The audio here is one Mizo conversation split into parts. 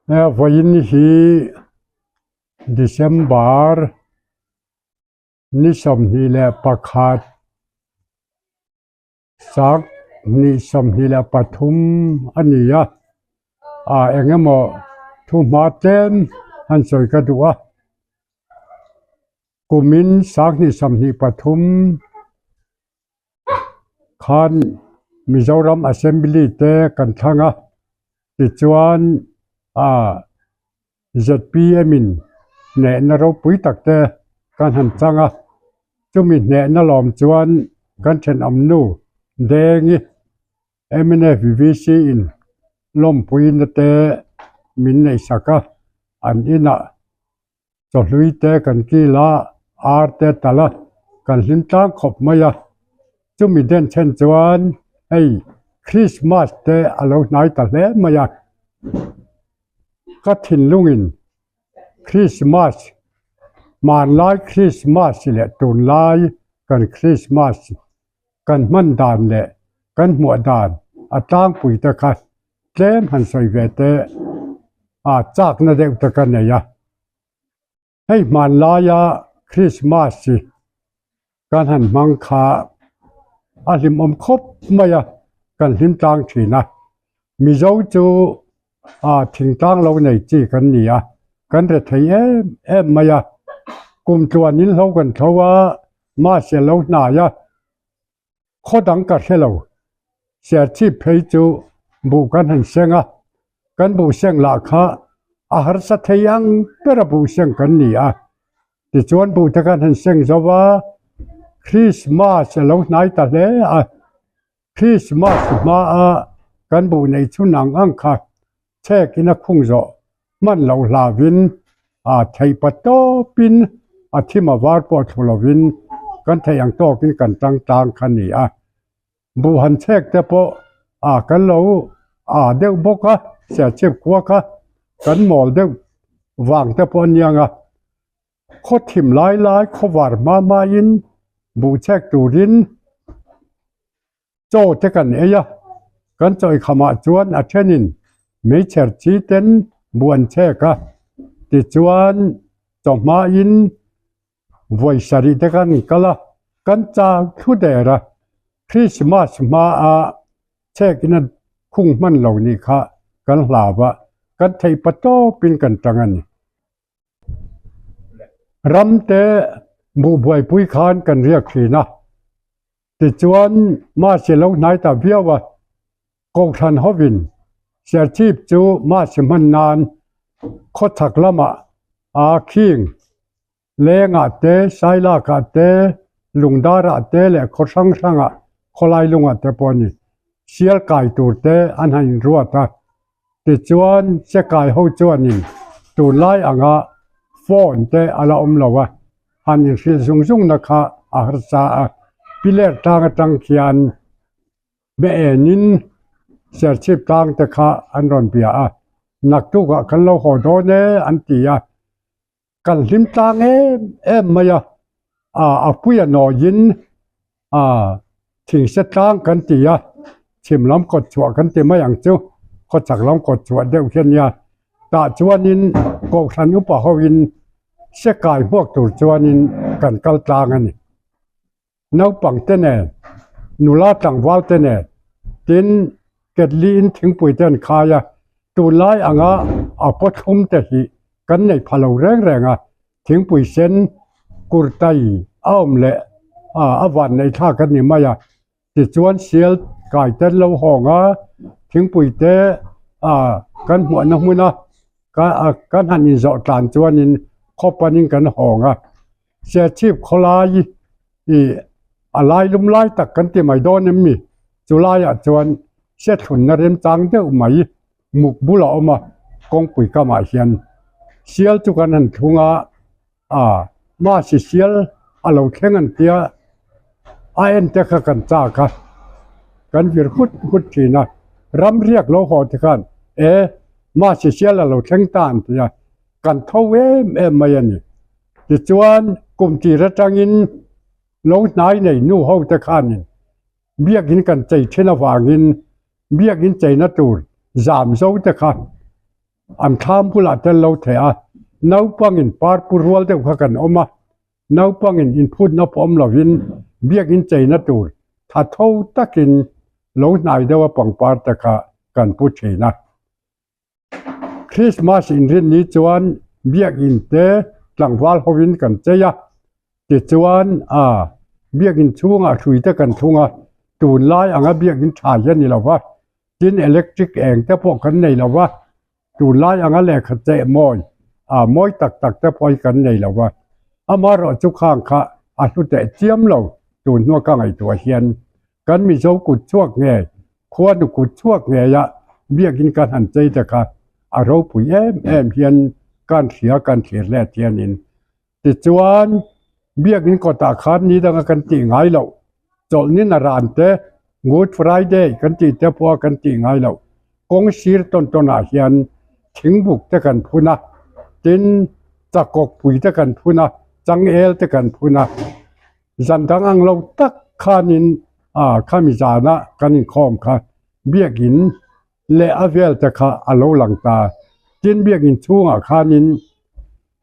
Vawiin hi December ni 21 sak ni 23 a ni a, ah eng emaw thu hma tlem han sawi ka duh a, kumin 2023 khan Mizoram Assembly te kan thlang a, tichuan ah zpm in hnehna ropui tak te kan han chang a, chumi hnehna lawm chuan kan thenawm nu Dengi mnf VC in lawmpuina te min neihsak a, an inah chawhlui te kan kil a, ar te talh a, kan hlim tlang khawp mai a, chumi den then chuan hei Christmas te a lo hnai ta hle mai a, ka thinlungin Christmas hmanlai Christmas leh tunlai kan Christmas kan hman dan leh kan hmuah dan a tlangpui te kha tlem han sawi ve te a chakna deuh te ka nei a. Hei hmanlaia Christmas hi kan han hmang kha a hlimawm khawp mai a, kan hlim tlang thin a. Mizo chu ah thingtlang lo nei chi kan ni a, kan re thei em em mai a. Kum tluan in hlo kan tho a, mahse lo hnai a. Khaw dang ka hre lo. Serchhip phei chu buh kan han seng a, kan buh seng lah kha a harsa thei ang ber a buh seng kan ni a. Tichuan buh te kan han seng zo va, Christmas a lo hnai ta hle a. Christmas hma a kan buh neih chhun ang ang kha chhek in a khung zawh hman loh hlauhin a theih pa tawpin a thim a var pawh thlu lovin kan theih ang tawkin kan tang tlang kha ni a. Buh han chhek te pawh a kan lo a deuh bawk a, Serchhip khua kha kan mawl deuh vang te pawh a niang a. Khaw thim lai lai khaw var hma hmain buh chhek turin Chaw te kan ei a, kan chaw ikhamah chuan a thenin meichher chi ten buh an chhek a, tichuan chawhmain vawi sarih te kan kal a, kan chang thlu der a, Christmas hmaa chhek ina khung hman lo nih kha kan hlau a, kan theih pa tawpin kan tang a ni. Ram te buh buaipui khan kan riak thin a. Tichuan, Masi lo hnai ta viau a, Kohhran hovin Serchhip chu Masi hman nan khawchhak lamah aa khing lengah te, Sailakah te, Lungdarah te leh khaw hrang hrangah khawlai lungah te pawh a ni. Sial kai tur te an han inruat a. Tichuan, Sekai ho chuanin tunlai anga phone te a la awm lo a, han inhrilh zung zungna kha a harsa a, piler tlang atang khian be enin Serchhip tlang te kha an rawn bia a, naktukah kan lo haw dawn e an ti a, kan hlim tlang em em mai a, ah a puia nawiin ah thingse tlang kan ti a, chhim lam kawt chhuah kan ti mai ang chu, khawchhak lam kawt chhuah deuh hi a nia, tah chuanin Kohhran upa hoin se kai hmuak tur chuanin kan kal tlang a ni. Naupang te nen, nula tlangval te nen, tin ketli in thingpui te an khai a, tunlai anga a paw thlum te hi kan nei pha lo reng reng a, thingpui sen kurtai a awm leh a van nei thlak a ni mai a, tichuan sial kai te an lo hawng a, thingpui te ah kan hmuahna hmun a kan han inzawh tlan chuanin khaw panin kan hawng a, Serchhip khawlai ih a lai lum lai tak kan ti mai dawn em mi? Chu laiah chuan sethlunna remchang deuh mai muk bulah a awm a, kawngpui kamah hian sial chu kan han thlung a, ah mahse sial a lo thleng an tia a en te kha kan chak a, kan vir nghut nghut thin a, ram riak lo haw te khan e mahse sial a lo thleng ta an ti a, kan tho em em mai a ni. Tichuan kum tir atangin lo hnai nei nu ho te khanin biakin kan chei thin avangin biakin cheina tur zam zo te kha. An thlam bulah tel lo theh a, naupangin par pu rual deuh kha kan awm a, naupangin inphutna pawh awm lovin biakin cheina tur tha tho takin lo hnai deuha pangpar te kha kan pu thin a. Krismas inrinni chuan biakin te tlangval hovin kan chei a, tichuan a biakin chhungah hrui te kan thlung a, tunlai anga biakin tha hi a ni lo va, tin electric eng te pawh kan nei lo va, tunlai anga lehkha cheh mawi ah mawi tak tak te pawh hi kan nei lo va, amaherawh chu khang kha a hlu teh chiam lo tun hnua ka ngaihtuah hian kan Mizo kut chhuak nge khuanu kut chhuak ngeia biakin kan han chei te kha a ropui em em hian kan hria kan thlir let hianin Tichuan, biakinn kawtah khan ni danga kan tih ngai loh, chawlhnin a ran te, Good Friday kan tih te pawha kan tih ngai loh, kawng sir tawn tawnah hian thingbuk te kan phun a, tin chakawkpui te kan phun a, changel te kan phun a. Zan dang ang lo tak khanin khami zana kan inkhawm kha biakinn leh a vel te kha a lo lang ta. Tin biakinn chhungah khanin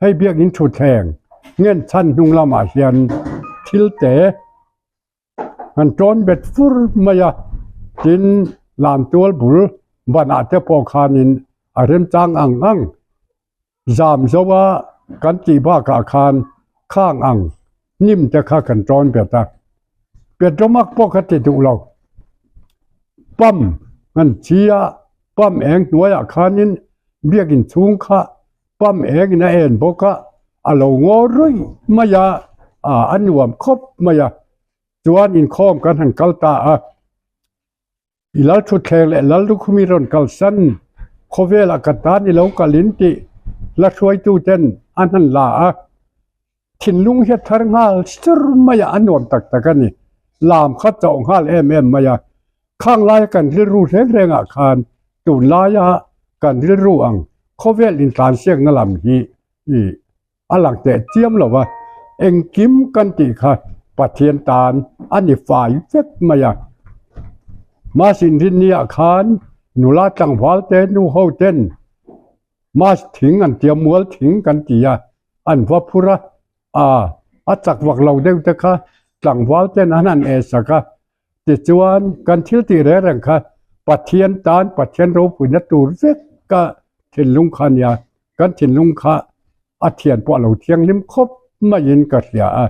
Hei biakinn thutthleng ngen chhan hnung lamah hian thil te han tawn bet fur mai a, tin lan tual bul banah te pawh khanin a remchang ang ang zam zo a kan tih bakah khan khang ang hnim te kha kan tawn bet a, petromak pawh kha ti duh lo pump an chi a, pump eng hnuaiah khanin biakinn chhung kha. Pump engin a en bawk a, a lo ngaw ruih mai a, a nuam khawp mai a. Chuan inkhawm kan han kal ta a, i lal thutthleng leh lal lukhumi rawn kalsan khawvelah ka tan i lo kal in tih hla hruaitu ten an han la a. Thinlung hi a thar nghal sur mai a, a nuam tak tak a ni. Lam kha chauh nghal em em mai a. Khang laia kan rilru reng rengah khan tunlaia kan rilru ang khawvel intlansiakna lam hi i a lang teh chiam lo va, engkim kan tih kha Pathian tan a ni fai vek mai a. Mas inrinniah khan nula tlangval te nu ho ten Mas thing an tia mual thing kan ti a, an va phur a, aa a chak vak lo deuh te kha tlangval ten an han eh sak a, tichuan kan thil tih reng reng kha Pathian tan Pathian ropuina tur vek ka thinlung kha a nia, kan thinlung kha a thian pawh a lo thianghlim khawp maiin ka hria a.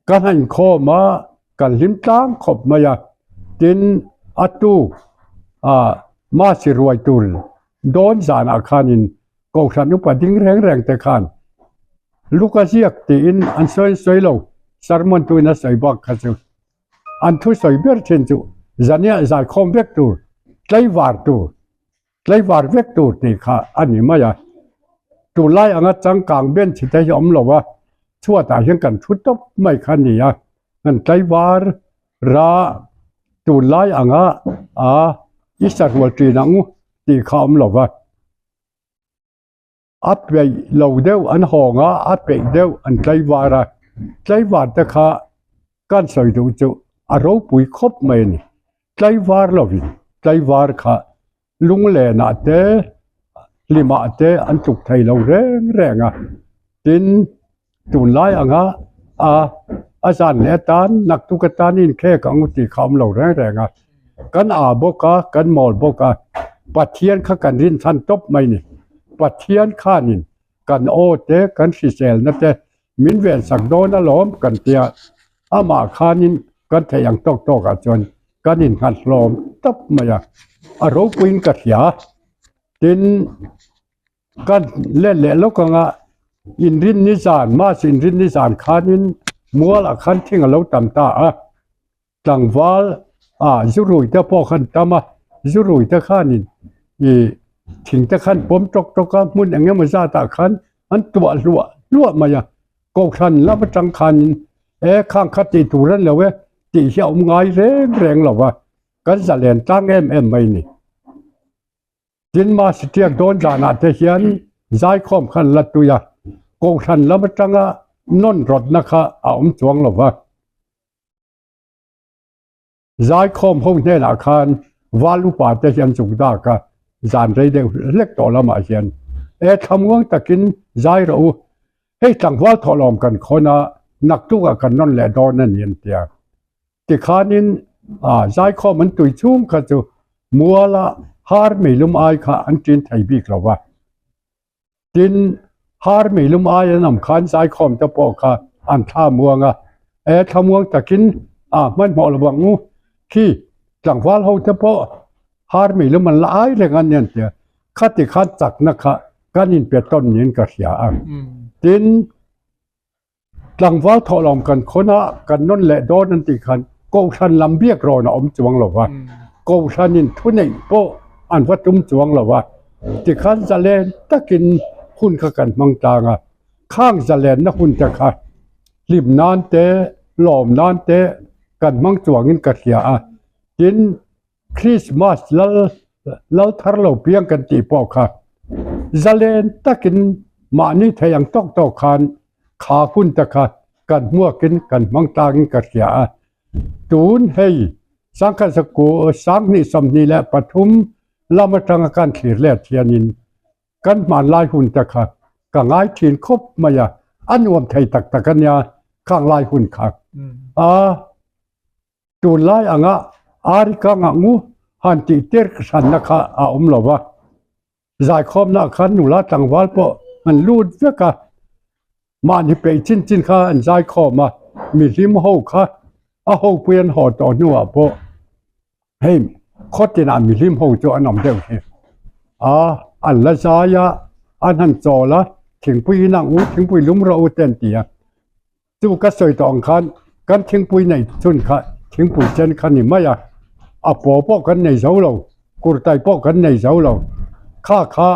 Ka hnainkhawm a, kan hlim tlang khawp mai a, tin a tuk ah Masi ruai tur dawn zanah khanin Kohhran upa ding reng reng te khan Luka ziak tiin an sawi sawi lo, sermon tuin a sawi bak kha chu an thusawi ber thin chu zaniah zaikhawm vek tur, tlaivar tur. Tlaivar vek tur tih kha a ni mai a, tunlai anga changkang bench te hi awm lo a, chhuatah hian kan thu tawp mai kha a ni a, kan tlaivar ra tunlai anga a i sarual ṭin ang u tih kha a awm lo va. A peih lo deuh an hawng a, a peih deuh an tlaivar a, tlaivar te kha kan sawi duh chu a ropui khawp mai a ni. Tlaivar lovin tlaivar kha lunglenah te hlimah te an tluk thei lo reng reng a, tin tunlai anga a a zan leh atan naktuk atan inkhek ang tih kha a awm lo reng reng a, kan aa bawk a kan mawl bawk a, Pathian kha kan rinchhan tawp mai a ni. Pathian khanin kan aw te kan hriselna te min vensak dawn alawm kan tia amah khanin kan theih ang tawk tawk ah chuan kan innghat hlawm tawp mai a, a ropuiin ka hria tin kan let leh lawk anga inrinni zan mass inrinni zan khanin mualah khan thing a lo tam ta a. Tlangval ah zurui te pawh khan tam a, zurui te khanin ih thing te khan pawm tawk tawk a, hmun eng emaw zatah khan an tuah hluah hluah mai a, kohhran lam atang khanin e khang kha tih tur an lo e tih hi a awm ngai reng reng lo va, kan zalen tlang em em mai a ni. Tin Masi tiak dawn zanah te hian zaikhawm khan la tui a, kohhran lam atanga nawn rawtna kha a awm chuang lo va. Zaikhawm ho hnenah khan val upa te hian chuk dak a. Zan rei deuh hlek tawh lamah hian e thlamuang takin zai rawh u, hei tlangval thawhlawm kan khawn a, naktukah kan rawn leh dawn a ni an ti a. Tikhanin zaikhawm an tui chhung kha chu muala har meilum ai kha an ṭin thei bik lo va. Tin, har meilum ai an awm khan zaikhawm te pawh kha an thla muang a, e thlamuang takin a hmanhmawh lo ang u khi tlangval ho te pawh har meilum an la ai reng a nia an ti a, khati khan chakna kha kan inpe tawn niin ka hria a. Tin, Tlangval thawhlawm kan khawn a, kan nawn leh dawn an tih khan Kohhran lam biak rawn a awm chuang lo va, Kohhranin thuneih pawh an va tum chuang lo va, tikhan zalen takin hun kha kan hmang tlang a, khang zalenna hun te kha hlim nan te, lawm nan te kan hmang chuangin ka hria a, tin Christmas lal lal thar lo piang kan tih pawh kha zalen takin mahni thei ang tawk tawk khan kha hun te kha kan hmuakin kan hmang tlangin ka hria a. Tun hei sangkhat zaku sanghnih 23 lam atanga kan thlir let hianin kan hmanlai hun te kha ka ngai thin khawp mai a, a nuam thei tak tak a nia khang lai hun kha. A. Tunlai anga Arika ngah ngu han tih tir hranna kha a awm lo va, zaikhawmna khan nula tlangval pawh an lut vek a, mahni peih chin chin kha an zaikhawm a, mihlim ho kha a hopui an haw tawh hnuah pawh hei khaw tinah mihlim ho chu an awm deuh hi a, an la zai a, an han chawl a, thingpui inang u, thingpui lum rawh u te an ti a. Chu ka sawi tawh ang khan kan thingpui nei chhun kha thingpui sen kha ni mai a, a paw pawh kan nei zo lo, kurtai pawh kan nei zo lo, kha kha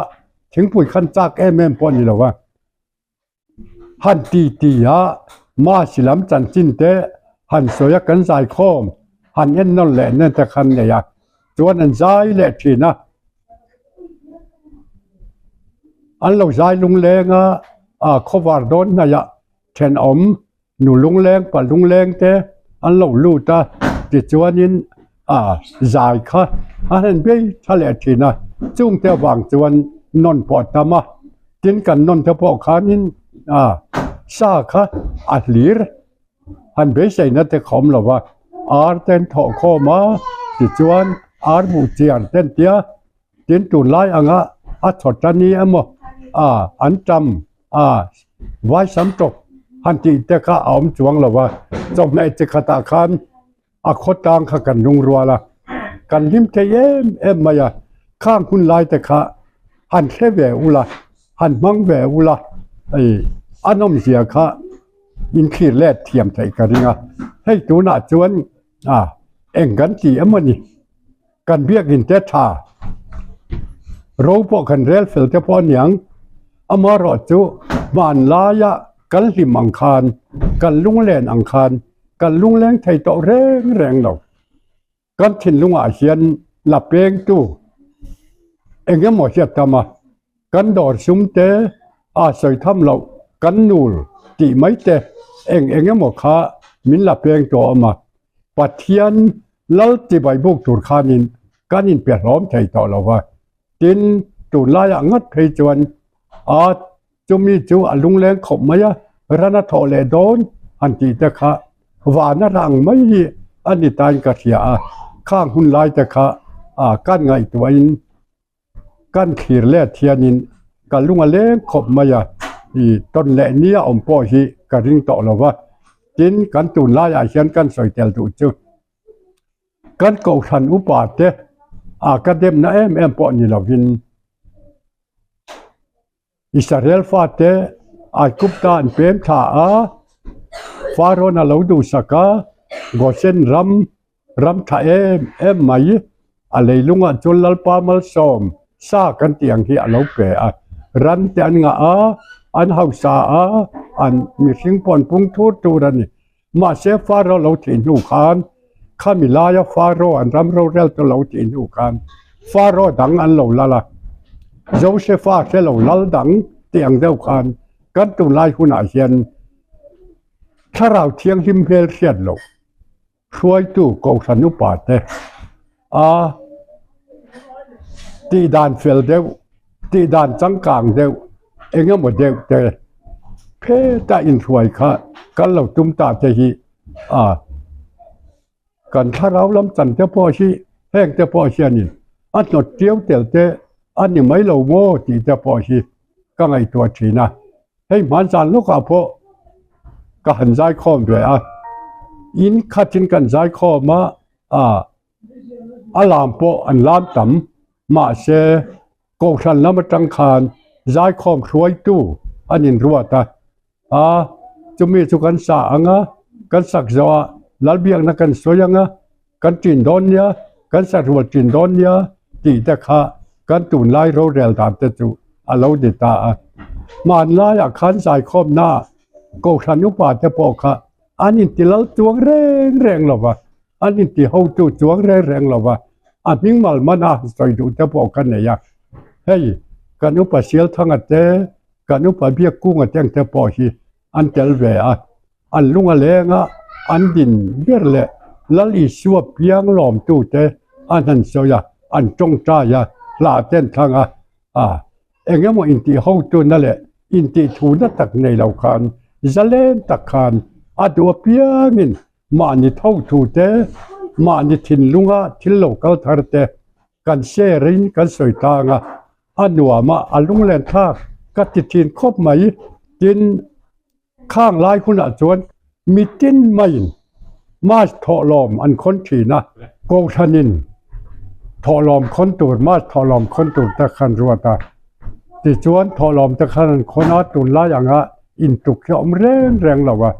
thingpui khan chak em em pawh a ni lo a, han ti ti a Masi lam chanchin te han sawi a kan zaikhawm han en nawn leh nen te khan nei a, chuan an zai leh thin a, an lo zai lungleng a, a khawvar dawn hnaih ah thenawm nu lungleng pa lungleng te an lo lut a tichuanin a zai kha a han bei tha leh thin a chungte avang chuan nawn pawh a tam a tin kan nawn te pawh khanin a sa kha a hlir han beiseina te kha awm lo va ar te an thawh khawm a tichuan ar buh chiar te an tia tin tunlai anga a chhawt a ni emaw a an tam A, vai sam tawp han tih te kha a awm chuang lo a, chawhmeh chi khatah khan a khawtlang kha kan lungrual a, kan hlim thei em em mai a, khang hun lai te kha han hre ve ula, han hmang ve ula, ei a nawmzia kha inthlir let thiam theih ka ring a, hei tunah chuan a eng kan ti emaw ni. Kan biakinn te tha ro pawh kan rel fel te pawh a niang. Amaherawh chu hmanlaia kan hlim ang khan, kan lunglen ang khan kan lungleng thei tawh reng reng lo. Kan thinlungah hian la pengtu eng emaw hi a tam a, kan dawr sum te a sawi tham loh kan nul tih mai te eng eng emaw kha min la peng tawh awm a. Pathian Lal tibai buk tur khanin kan inpe hlawm thei tawh lo va, tin tunlaiah ngat phei chuan a chumi chu a lungleng khawp mai a, ran a thawh leh dawn han tih te kha vana rang mai hi a ni tain ka hria a, khang hun lai te kha kan ngaihtuahin Kan thlir let hianin ka lung a leng khawp mai a, i tawn leh nia awm pawh hi ka ring tawh lo va, tin kan tunlaiah hian kan sawi tel duh chu kan kohhran upa te a ka demna em em pawh ni lovin Israel fate Aigupta an pem thla a, Farawn a lo duhsak a, Goshen ram ram tha em em mai a leilungah chuan Lalpa malsawm sa kan tih ang hi a lo pe a, ram te an ngah a, an hausa a, an mihring pawh an pung thur thur a ni. Mahse Faro lo thih hnu khan khami laia Faro an ram rorel te lo thih hnu khan Faro dang an lo lal a, Josefa hre lo lal dang tih ang deuh khan kan tunlai hunah hian thlarau thianghlim hmel hriat loh hruaitu Kohhran upa te a. Tih dan fel deuh, tih dan changkang deuh, eng emaw deuh te pheta inhruai kha kan lo tum ta te hi a kan thlarau lam chan te pawh hi heng te pawh hianin a hnawt tiu tel te a ni mai lo maw tih te pawh hi ka ngaihtuah thin a. Hei hmanzan lawkah pawh ka han zaikhawm ve a, in khatin kan zaikhawm a, ah a lam pawh an lam tam mahse kohhran lam atang khan zaikhawm hruaitu an inruat a, a chumi chu kan sa ang a, kan sak zawh ah Lalbiakna kan sawi ang a, kan ṭin dawn nia, kan sahrual ṭin dawn nia tih te kha kan tunlai rorel dan te chu a lo ni ta a. Hmanlaiah khan zaikhawmna Kohhran upa te pawh kha an inti lal chuang reng reng lo va, an inti hotu chuang reng reng lo va, a hming mal mana sawi duh te pawh ka nei a. Hei kan upa Sialthanga te, kan upa Biakkunga te ang te pawh hi an tel ve a. An lung a leng a, an din ber leh Lal Isua piang lawmtute an han sawi a, an tawngtai a, hla te an thlang a, a eng emaw intih hotuna leh intih thuna tak nei lo khan zalen tak khan a duh apiangin mahni tho thu te, mahni thinlunga thil lo kal thar te kan share in kan sawi tlang a, a nuam a, a lunglen thlak ka ti thin khawp mai. Tin. Khang lai hunah chuan mitin maiin Mass thawhlawm an khawn thin a, Kohhranin thawhlawm khawn tur Mass thawhlawm khawn tur te khan ruat a. Tichuan thawhlawm te khan an khawn a, tunlai anga intuk hi a awm reng reng lo a,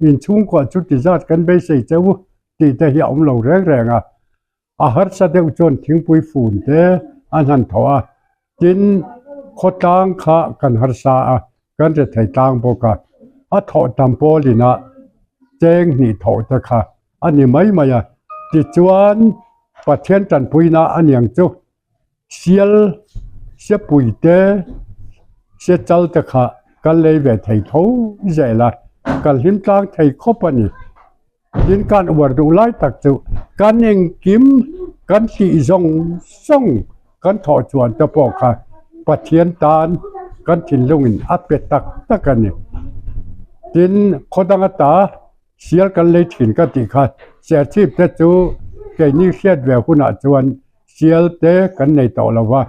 inchhungkuah chu ti zat kan beisei cheu tih te hi a awm lo reng reng a. A harsa deuh chuan thingpui fun te an han thawh a, tin khawtlang kha kan harsa a, kan ri thei tlang bawk a, a thawh tam pawl inah cheng hnih thawh te kha a ni mai mai a, tichuan Pathian tanpuina a niang chu sial sepui te sechal te kha kan lei ve thei tho zel a, kan hlim tlang thei khawp a ni. Tin kan uar duh lai tak chu kan engkim kan tih zawng zawng kan thawh chuan te pawh kha Pathian tan kan thinlungin a pe tak tak a ni. Tin khaw dang ata sial kan lei thin ka tih kha Serchhip te chu keini hriat ve hunah chuan sial te kan nei tawh lo va,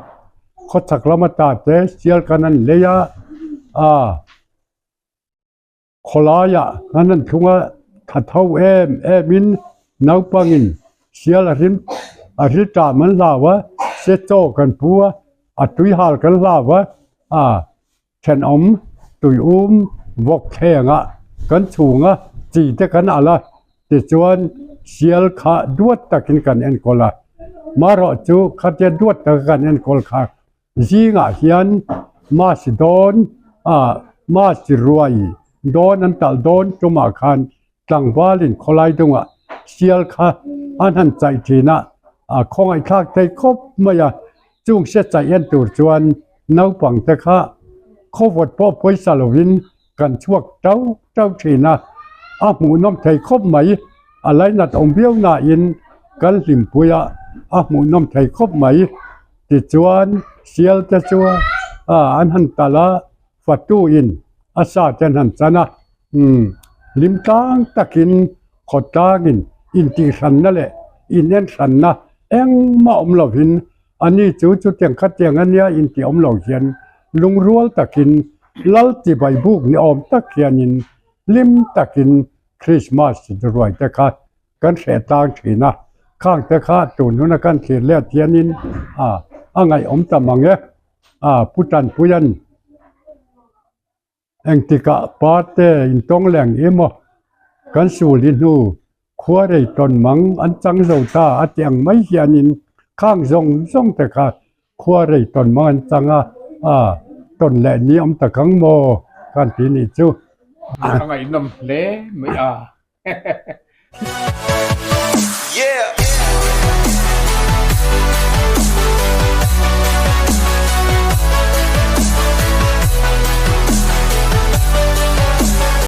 khawchhak lam ata te sial kan an lei a, aa. Khawlaiah an han thlung a, tha tho em emin naupangin sial a hrim a hril ṭam an hlau a, se chaw kan pu a, a tui hal kan hlau a, a thenawm tui um vawk thlengah kan chhung a, chi te kan alh a, tichuan sial kha duat takin kan enkawl a, marawh chu khatia duat taka kan enkawl kha Zingah hian Mass dawn ah Mass ruai dawn an talh dawn tumah khan tlangvalin khawlai dungah sial kha an han chaih thin a, a khawngaihthlak thei khawp mai a, chung se chaih en tur chuan naupang te kha khawvawt pawh pawisa lovin kan chhuak tau tau thin a, a hmuhnawm thei khawp mai, a lainat awm viau nain kan hlimpui a, a hmuhnawm thei khawp mai. Tichuan sial te chu an han talh a, fatu in a sa te an han chan a, umm hlim tlang takin khawtlangin intihhranna leh inenhranna engmah awm lovin Ani chu chutiang khatiang a nia intih awm lo hian lungrual takin Lal chibai buk ni awm tak hianin hlim takin Krismas ruai te kha kan hreh tlang thin a, khang te kha tun huna kan thlir let hianin a a ngaihawm ta mang e, a Pu Tanpuia'n Engtikah parte intawng leng emaw kan sul hi hnu khuarei tawn mang an chang zo ta a ti ang mai hianin khang zawng zawng te kha khuarei tawn mang an chang a, a tawn leh ni awm tak ang maw kan ti nih chu. A ngaihnawm hle mai a. Yeah.